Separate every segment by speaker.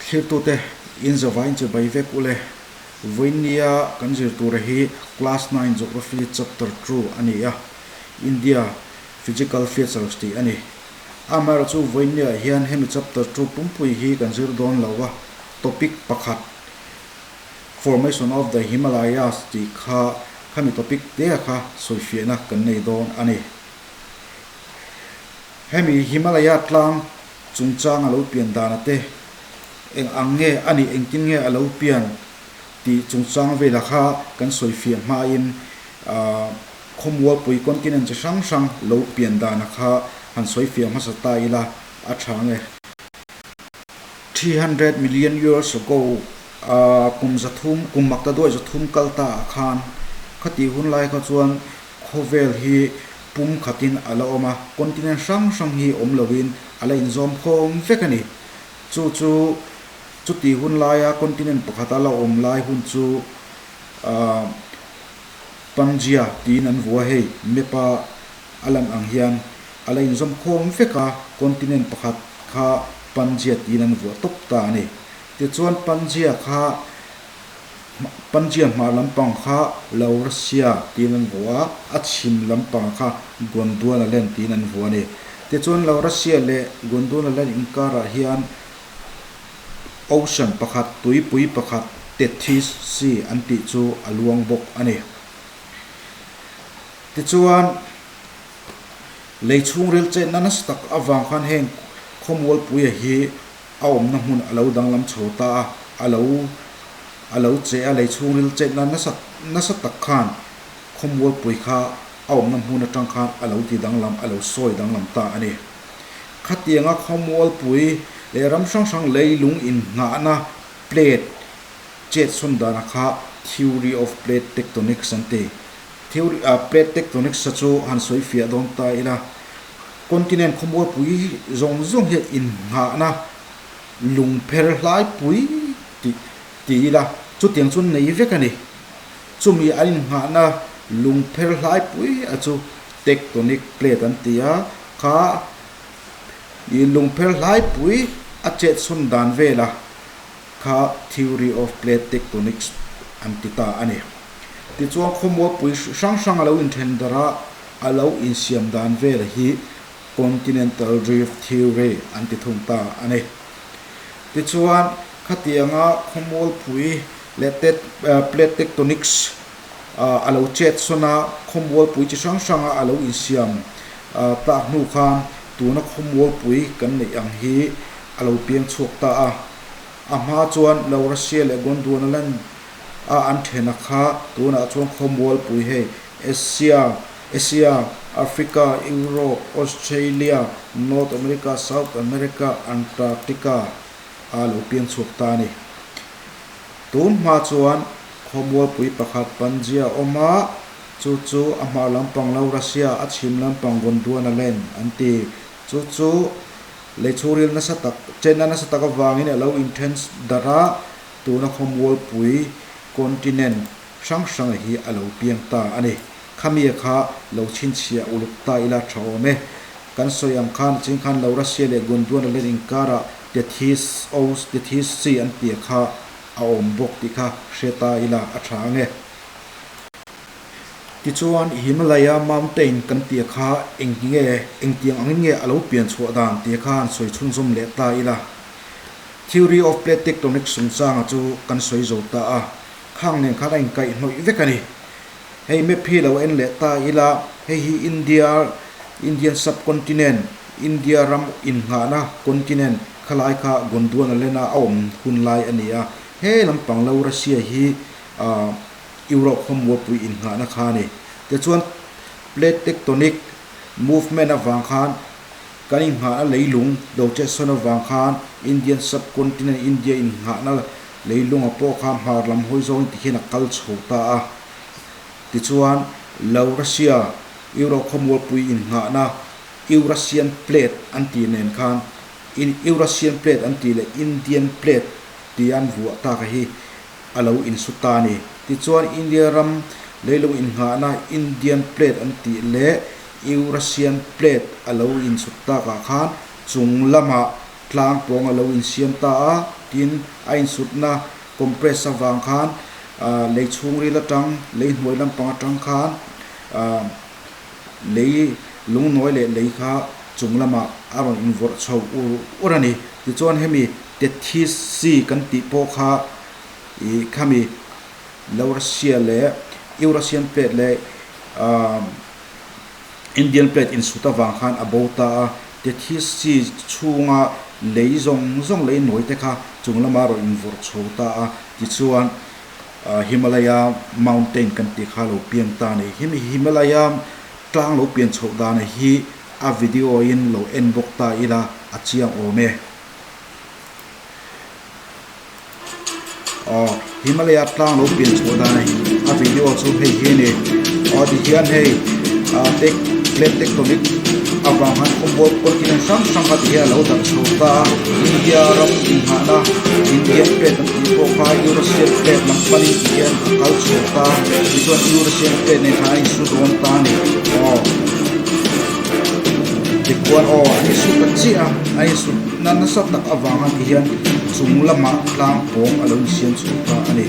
Speaker 1: Thlirtute in zavai in chibai vek ule. Vawinia kan zir tura hi Class 9 Geography Chapter 2 a ni a, India Physical Features tih a ni. Amaherawhchu vawinia hian hemi Chapter 2 pumpui hi kan zir dawn lo a, topic pakhat Formation of the Himalayas tih kha khami topic te kha sawifiahna kan nei dawn a ni. Hemi Himalaya tlang chungchang a lo pian dana te eng ang nge a nih engtin nge a lo pian tih chungchang velah kha kan sawifiah hmain khawmualpui continent chi hrang hrang lo pian dana kha han sawifiah hmasa ta ila a tha nge. 300 million years ago kum zathum kum makta duai zathum kal ta ah khan khati hun lai kha chuan khawvel hi pum khatin a la awm a, continent hrang hrang hi awm loin a la inzawm khawm vek a ni. Chu chu chuti hun laia continent pakhata la awm lai hun chu Pangaea tiin an vua hei map a a lan ang hian a la inzawm khawm vek a, continent pakhat kha Pangaea tiin an vuah tawp ta a ni. Tichuan Pangaea kha Pangaea hmar lampang kha Laurasia tiin an vuah a, a chhim lampang kha Gondwanaland tiin an vuah a ni. Tichuan Laurasia leh Gondwanaland inkarah hian Ocean pakhat, tuipui pakhat, Tethys Sea an tih chu a luang bawk a ni. Tichuan, lei chhungril chetna nasa tak avang khan heng khawmualpuia hi a awmna hmun a lo danglam chho ta a, a lo a lo che a, lei chhungril chetna nasa nasa tak khan khawmualpui kha a awmna hmun atang khan a lo ti danglam, a lo sawi danglam ta a ni. Khatianga khawmualpui leh ram hrang hrang leilung innghahna plate chet sawn dana kha theory of plate tectonics an ti. Theory ah plate tectonics a chu han sawi fiah dawn ta ila, continent khawmualpui zawng zawng hian innghahna lung pher hlai pui tih ti ila chutiang chu nei vek a ni. Chumi an innghahna lung pher hlai pui a chu tectonic plate an ti a, kha i lung pher hlai pui a chet sawn dan vela kha theory of plate tectonics an ti ta a ni. Tichuan khawmualpui hrang hrang a lo inthen darh a, a lo insiam dan vel hi Continental Drift Theory an ti thung ta a ni. Tichuan khatianga khawmualpui leh plate tectonics a lo chet sawn a, khawmualpui chi hrang hranga a lo insiam tak hnu khan tuna khawmualpui kan neih ang hi a lo piang chhuak ta a. A hma chuan Laurasia leh Gondwanaland a an thena kha tunah chuan khawmualpui hei Asia, Asia, Africa, Europe, Australia, North America, South America, Antarctica a lo piang chhuak ta a ni. Tun hma chuan khawmualpui pakhat Pangaea a awm a, chu chu a hmar lampang Laurasia, a chhim lampang Gondwanaland an ti. Chu chu leichhuril nasa tak, chenna nasa tak avangin a lo inthen darh a, Tuna khawmualpui, continent, hrang hranga hi a lo piang ta a ni. Khamia kha lo chhinchhiah uluk ta ila tha awm e. Kan sawi ang khan ching khan Laurasia leh Gondwana len inkarah Tethys Oce, Tethys Sea an tia kha a awm bawk tih kha hre ta ila a tha ang e. Tichuan Himalaya Mountain kan tia kha eng nge, engtiang angin nge a lo pian chhuah dan tia kha han sawi chhunzawm leh ta ila. Theory of plate tectonics chungchanga chu kan sawi zo ta a, khang nen khan a inkaihhnawih vek a ni. Hei map hi lo en leh ta ila, hei hi India, Indian subcontinent, India ram innghahna continent khalai kha Gondwana lena a awm hun lai a ni a, he lampang lo Russia hi Europe khawmualpui innghahna kha a ni. Tichuan plate tectonic movement avang khan Kan inghahna leilung lo chetsawn avang khan Indian subcontinent India inghahna leilunga pawh kha hmar lam hawi zawngin tikhian a kal chho ta a. Tichuan, Laurasia, Europe khawmualpui inghahna Eurasian Plate an tih nen khan Eurasian Plate an tih leh Indian Plate tia an vuah tak a hi a lo insu ta a ni. Tichuan, India ram leilung inghahna Indian Plate an tih leh Eurasian Plate a lo inchhut takah khan chung lamah tlang pawng a lo insiam ta a. Tin, a insutna compress avang khan lei chhungril atang, lei hnuai lampang atang khan lei lungnawi leh lei kha chung lamah a rawn invawrh chho ur ur a ni. Tichuan hemi Tethys Sea kan tih pawh kha ih khami Laurasia leh Eurasian Plate leh Indian Plate insut avang khan a bo ta a. Tethys Sea chhunga lei zawng zawng lei nawi te kha chung lama rawn invawrh chho ta a. Tichuan Himalaya Mountain kan tih kha lo piang ta a ni. Hemi Himalaya tlang lo pian chhoh dan hi a video in lo en bawk ta ila a chiang awm e. Aw Himalaya tlang lo pian chhuah dan a a video chu hei hi a ni. Aw tihian hei ah tek plate tectonic avang khan khawmual continent hrang hrang kha tihian a lo darh chho ta a. India ram inghahna Indian plate an tih pawh kha Eurasian plate lam panin tihian a kal chho ta a. Tichuan Eurasian plate nen khan a insu dawn ta a ni. Aw tikhuan aw an insu ta chiah a, an insu na nasa tak avanga tihian chung lamah tlang pawng a lo insiam chho ta a ni.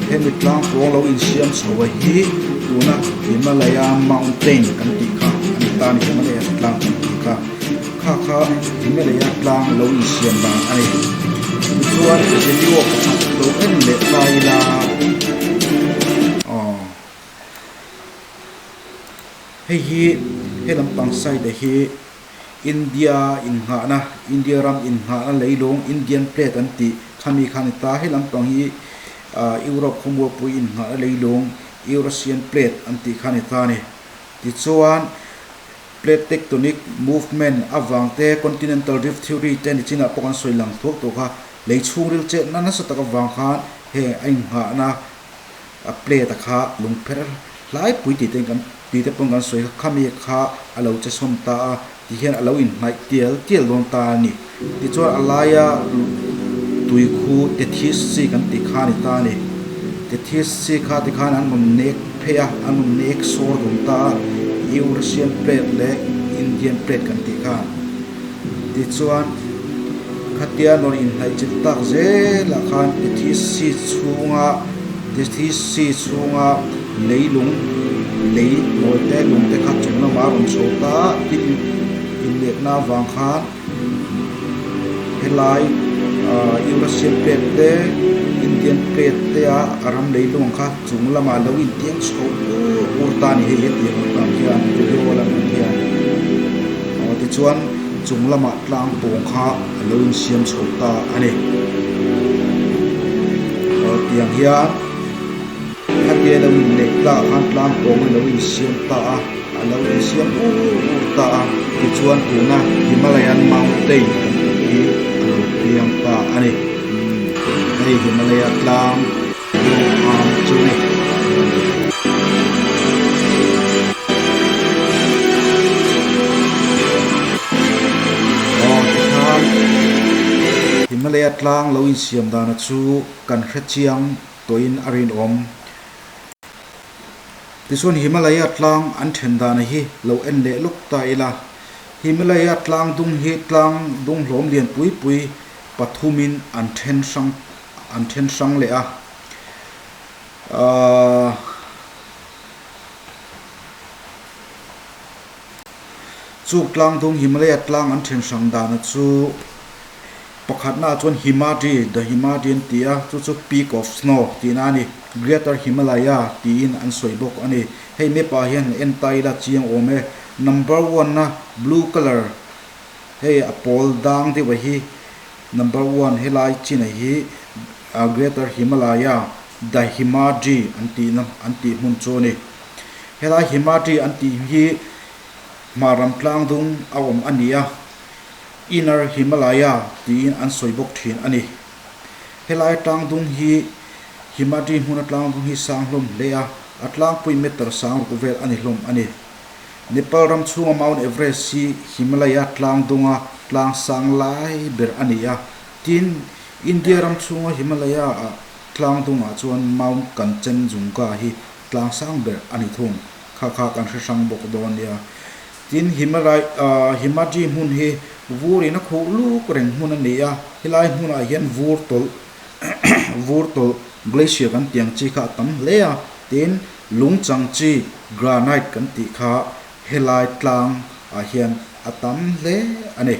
Speaker 1: Hemi tlang pawng lo insiam chho a hi tuna Himalaya mountain kan tih kha a ni ta a ni, Himalaya tlang kan tih kha. Kha kha Himalaya tlang lo insiam dan a ni. Tichuan video pakhat lo en leh ta ila aw hei hi he lampang side ah hi India innghahna India ram innghahna leilung Indian plate an tih khami kha a ni ta. He lampang hi ah Europe khawmualpui innghahna leilung Eurasian plate an tih kha a ni ta a ni. Tichuan. Plate tectonic movement avang te, continental drift theory te ni chinah pawh kan sawi lang thuak tawh kha. Lei chhungril chetna nasa tak avang khan heng a inghahna plate a kha lungpher hlai pui tih te kan tih te pawn kan sawi kha khami kha a lo che sawn ta a ti hian a lo inhnaih tial tial dawn ta a ni. Tichuan a laia tui khu Tethys Sea kan tih kha a ni ta a ni. Tethys Sea kha tikhan an rawn nek phei a, an rawn nek sawr dun ta a, Eurasian Plate leh Indian Plate kan tih kha. Tichuan khatia an rawn inhnaih chilh tak zelah khan Tethys Sea chhunga Tethys Sea chhunga leilung lei hnuai te lung te kha chung lamah a rawn chho ta a, tin inlehna avang khan Helai Eurasian plate te Indian plate te a a ram leilung ang kha chung lamah lo intiang chho ur ur ta a ni hei hetiang ang tang hian video a lan ang hian aw tichuan chung lamah tlang pawng kha a lo insiam chho ta a ni aw tiang hian khatia lo inleh tah khan tlang pawng a lo insiam ta a. A lo insiam ur ur ta a, tichuan tuna Himalayan Mountain kan tih hi a lo piang ta a ni. Hei Himalaya tlang duham chu ni. Aw tikhan Himalaya tlang lo insiam dana chu kan hrechiang tawhin a rinawm. Tichuan Himalaya tlang an then dana hi lo en leh lawk ta ila. Himalaya tlang dung hi tlang dung hlawm lian pui pui pathumin an then hrang an then hrang leh a. Aaa. Chuk tlang dung Himalaya tlang an then hrang dana chu Pakhatnaah chuan Himadri, The Himadri an ti a, chu chu Peak of Snow tihna a ni. Greater Himalaya tiin an sawi bawk a ni. Hei map ah hian han en ta ila chiang awm e. Number one na blue colour hei a pawl dang deuh a hi number one helai chin a hi Greater Himalaya, The Himadri an tihna an tih hmun chu a ni. Helai Himadri an tih hi Hmar ram tlang dung a awm a ni a. Inner Himalaya tiin an sawi bawk thin a ni. Helai tlangdung hi Himadri hmuna tlangdung hi sang hlawm hle a, a tlangpui meter sang ruk vel a ni hlawm a ni. Nepal ram chhunga Mount Everest hi Himalaya tlangdunga tlang sang lai ber a ni a, tin India ram chhunga Himalaya ah tlangdungah chuan Mount Kanchenjunga hi tlang sang ber a ni thung. Kha kha kan hre hrang bawk dawn nia. Tin, Himalay, Himadri hmun hi vur in a khuh luk reng hmun a ni a, helai hmunah hian vur tawlh vur tawlh, glacier kan tih ang chi kha a tam hle a, tin, lung chang chi, granite kan tih kha helai tlang ah hian a tam hle a ni.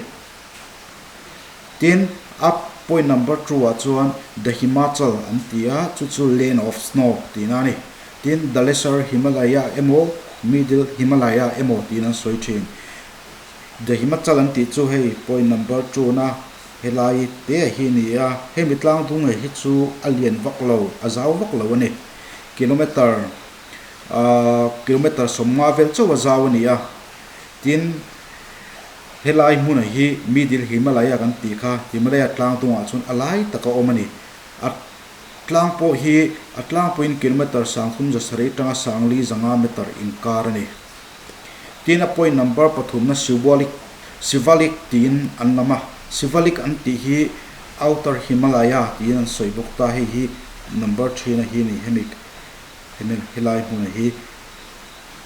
Speaker 1: Tin, a point number two ah chuan The Himachal an ti a, chu chu Land of Snow tihna a ni. Tin, The Lesser Himalaya emaw Middle Himalaya emaw tiin an sawi thin. The Himachal an tih chu hei point number two na helai te hi a ni a, hemi tlangdung hi chu a lian vak lo, a zau vak lo a ni. Kilometer ah kilometer 50 vel chauh a zau a ni a. Tin, Helai hmuna hi Middle Himalaya kan tih kha Himalaya tlang tungah chuan a lai taka awm a ni. A tlang pawh hi a tlangpuiin kilometre 3700 atanga 4500 meter inkar a ni. Tin a point number pathumna Siwalik, Sivalik tiin an lam a. Sivalik an tih hi Outer Himalaya tiin an sawi bawk ta. Hei hi number thina hi a ni. Hemi hemi helai hmuna hi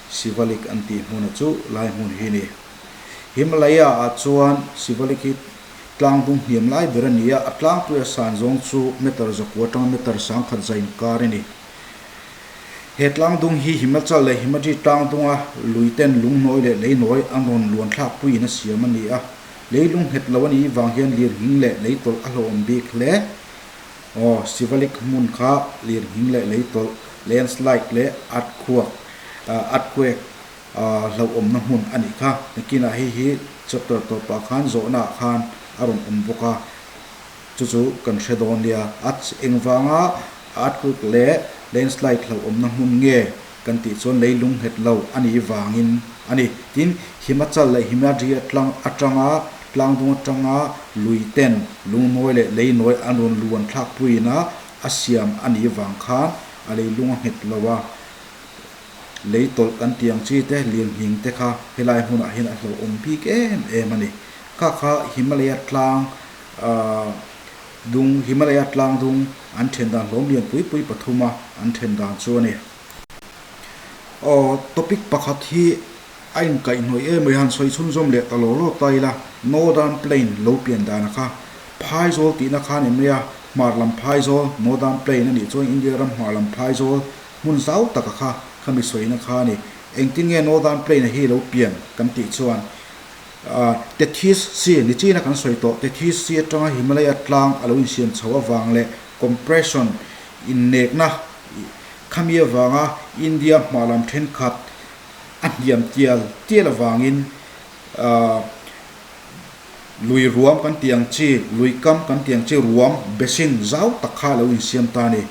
Speaker 1: Sivalik an tih hmuna chu lai hmun hi a ni. Himalaya ah chuan Sivalik hi tlang dung hniam lai ber a ni a, a tlangpui a san zawng chu meter 900 atanga meter 1000 za inkar a ni. He tlang dung hi Himachal leh Himadri tlang dunga lui ten lungnawi leh leinawi an rawn luan thlak puiin a siam a ni a, leilung nghet lo a nih vang hian lirnghing leh leitawlh a hlauhawm bik hle. Aw, Sivalik hmun kha lirnghing leh leitawlh, landslide leh earthquake, earthquake, hlauhawmna hmun a nih kha. Nakinah hei hi chapter tawpah khan zawhnaah khan a rawn awm bawk a, chu chu kan hre dawn nia. A engvanga earthquake leh landslide hlauhawmna hmun nge kan tih chuan leilung nghet lo a nih vangin a ni. Tin, Himachal leh Himadri atlang atanga tlangdung atanga lui ten lungnawi leh leinawi an rawn luan thlakpuiin a a siam a nih vang khan a leilung a nghet lo a. Lei tawlh kan tih ang chi te, lianghing te kha helai hmunah hian a hlauhawm bik em em a ni. Kha kha Himalaya tlang dung, Himalaya tlang dung an then dan hlawm lian pui pui pathum a an then dan chu a ni. Aw, topic pakhat hi a inkaihhnawih em mai, han sawi chhunzawm leh ta law law ta ila, Northern Plain lo pian dan a kha Phaizawl tihna kha a ni mai a, hmar lam Phaizawl, Northern Plain a nih chuan India ram hmar lam Phaizawl, Hmun zau taka kha khami sawina kha a ni. Engtin nge Northern Plain-a hi lo pian kan tih chuan Tethys Sea, ni china kan sawi tawh, Tethys Sea atanga Himalaya tlang a lo insiam chho avang leh compression, innekna, khami avanga India hma lam thenkhat a hniam tial tial avangin lui ruam kan tih ang chi, lui kam kan tih ang chi ruam, basin, zau tak kha a lo insiam ta a ni.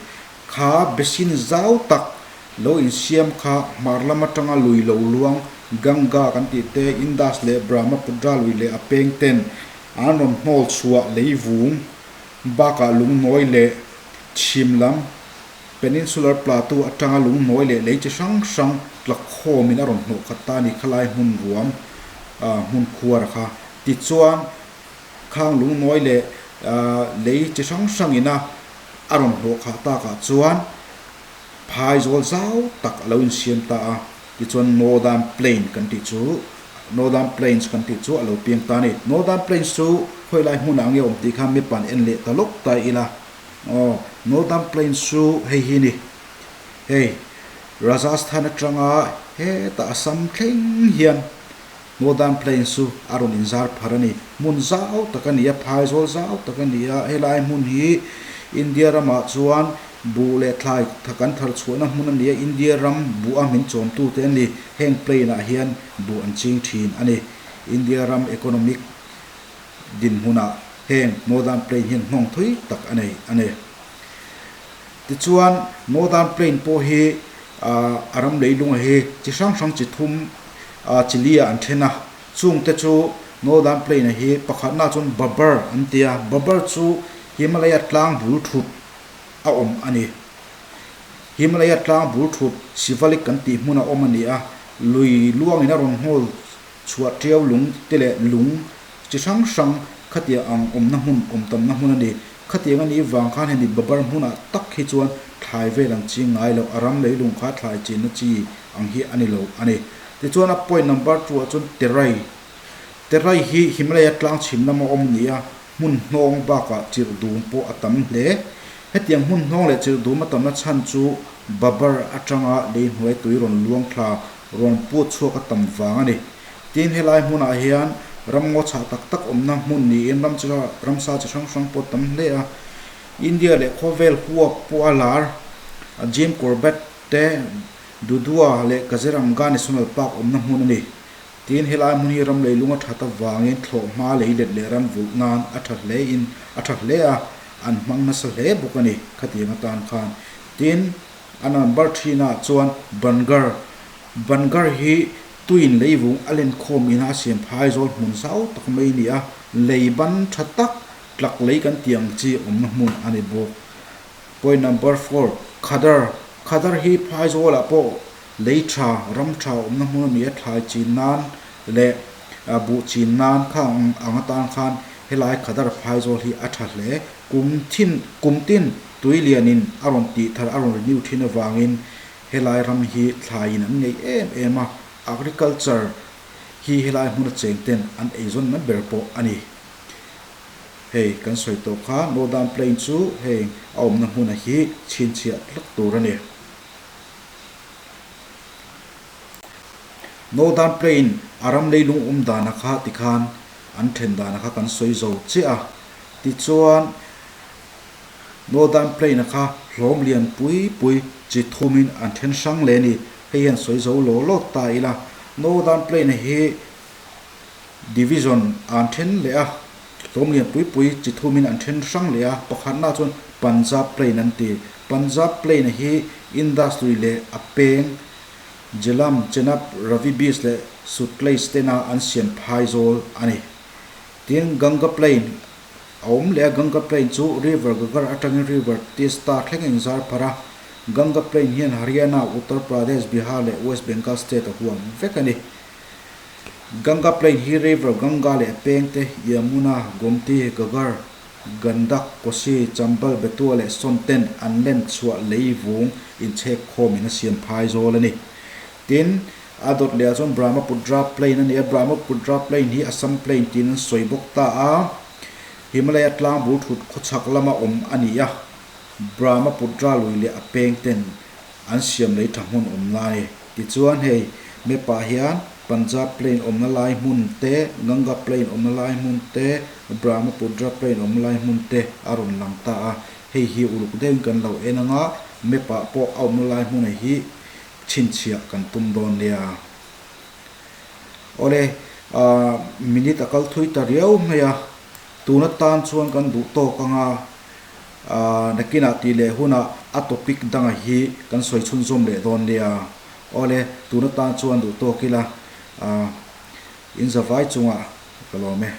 Speaker 1: Kha basin zau tak lo insiam kha hmar lam atanga lui lo luang Ganga kan tih te, Indus leh Brahmaputra lui leh a peng ten an rawn hnawl chhuah lei vung bakah lungnawi leh chhim lam Peninsular Plateau atanga lungnawi leh lei chi hrang hrang tla khawmin a rawn hnawh khat ta a ni khalai hmun ruam hmun khuar kha. Tichuan khang lungnawi leh lei chi hrang hrangin a A rawn hlawh khah takah chuan phaizawl zau tak a lo insiam ta a, tichuan Northern Plain kan tih chu Northern Plains kan tih chu a lo piang ta a ni. Northern Plains chu khawi lai hmunah nge awm tih kha mipa'n en leh ta lawk ta ila. Aw, Northern Plains chu hei hi ni. Hei, Rajasthan atanga hetah Assam thleng hian Northern Plains chu a rawn inzar phar a ni. Hmun zau tak a ni a, phaizawl zau tak a ni a. Helai hmun hi India ramah chuan buh leh thlai kan thar chhuahna hmun a ni a, India ram buh a min chawmtute a ni. Heng plain ah hian buh an ching thin a ni. India ram economic dinhmunah heng Northern Plain hian hnawng thui tak a nei a ni. Tichuan Northern Plain pawh hi a ram leilunga hi chi hrang hrang chi thum Chile ah an then a, chungte chu Northern Plain ah hi pakhatna chuan Babbar an ti a, Babbar chu Himalaya tlang bul thut a awm a ni. Himalaya tlang bul thut Sivalik kan tih hmun a awm a ni a, lui luangin a rawn hnawl chhuah tiau lung te leh lung chi hrang hrang khatiang ang awmna hmun awm tamna hmun a ni. Khatiang a nih vang khan hemi Babbar hmunah tak hi chuan thlai vel ang ching ngai loh, a ram leilung kha thlai chinna chi ang hi a ni lo a ni. Tichuan a point number 2 ah chuan Terai. Terai hi Himalaya tlang chhim lama awm a ni a, hmun hnawng bakah chirh dum pawh a tam hle. Hetiang hmun hnawng leh chirh dum a tamna chhan chu Babar atanga lei hnuai tui rawn luang thla rawn put chhuak a tam vang a ni. Tin, helai hmunah hian ramngaw chhah tak tak awmna hmun niin ram chi ramsa chi hrang hrang pawh tam hle a. India leh khawvel huap pawh a lar. Jim Corbett te Dudhwa leh Kaziranga National Park awmna hmun a ni. Tin, helai hmun hi ram leilung a that avangin thlawhhma lei let leh ram vulh nan a tha hle in a tha hle a, an hmang nasa hle bawk a ni khatiang atan khan. Tin, a number thinah chuan Bangar. Bangar hi tuin leivung a lenkhawm ina a siam phaizawl hmun zau tak mai a ni a, lei ban tha tak tlak lei kan tih ang chi awmna hmun a ni bawk. Point number four, Khadar. Khadar hi phaizawlah pawh lei tha, ram tha awmna hmun a ni a, thlai chin nan leh buh chin nan kha ang atan khan helai Khadar phaizawl hi a tha hle. Kum thin, kum tin tui lianin a rawn tih thar, a rawn renew thin avangin helai ram hi thlaiin an ngei em em a, agriculture hi helai hmuna cheng ten an eizawnna ber pawh a ni. Hei kan sawi tawh kha Northern Plain chu hei a awmna hmuna hi chhinchhiah tlat tur a ni. Northern Plain a ram leilung awm dana kha tikhan an then dana kha kan sawi zo chiah a. Tichuan Northern Plain a kha hlawm lian pui pui chi thumin an then hrang leh a ni. Hei hian sawi zo law law ta ila. Northern Plain a hi Division an then leh a, hlawm lian pui pui chi thumin an then hrang leh a, pakhatna chuan Punjab Plain an ti. Punjab Plain hi Indus lui leh a peng Jhelum, Chenab, Ravi Beas leh Sutlej tena an siam phai zawl a ni. Tin, Ganga Plain a awm leh a, Ganga Plain chu River Ghaggar atangin River Teesta thleng a inzar pharh a, Ganga Plain hian Haryana, Uttar Pradesh, Bihar leh West Bengal state a huam vek a ni. Ganga Plain hi River Ganga leh a pengte Yamuna, Gomti, Ghaggar, Gandak, Kosi, Chambal, Betua leh Son ten an len chhuah lei vung inchhek khawmin a siam phai zawl a ni. Tin, a dawt lehah chuan Brahmaputra Plain a ni a, Brahmaputra Plain hi Assam Plain tiin an sawi bawk ta a, Himalaya tlang bul thut khawchhak lama awm a ni a, Brahmaputra lui leh a peng ten an siam lei tha hmun awm lai a ni. Tichuan hei map ah hian Punjab Plain awmna lai hmun te, Ganga Plain awmna lai hmun te, Brahmaputra Plain awmna lai hmun te a rawn lang ta a. Hei hi uluk deuhin kan lo en anga map ah pawh a awmna lai hmun hi chhinchhiah kan tum dawn nia. Awle, ah minute a kal thui ta riau mai a, tuna tan chuan kan duh tawk anga Ahh nakinah tih leh hunah a topic danga hi kan sawi chhunzawm leh dawn nia. Awle, tun atan chuan duh tawk ila, ahh in zavai chungah ka lawm e.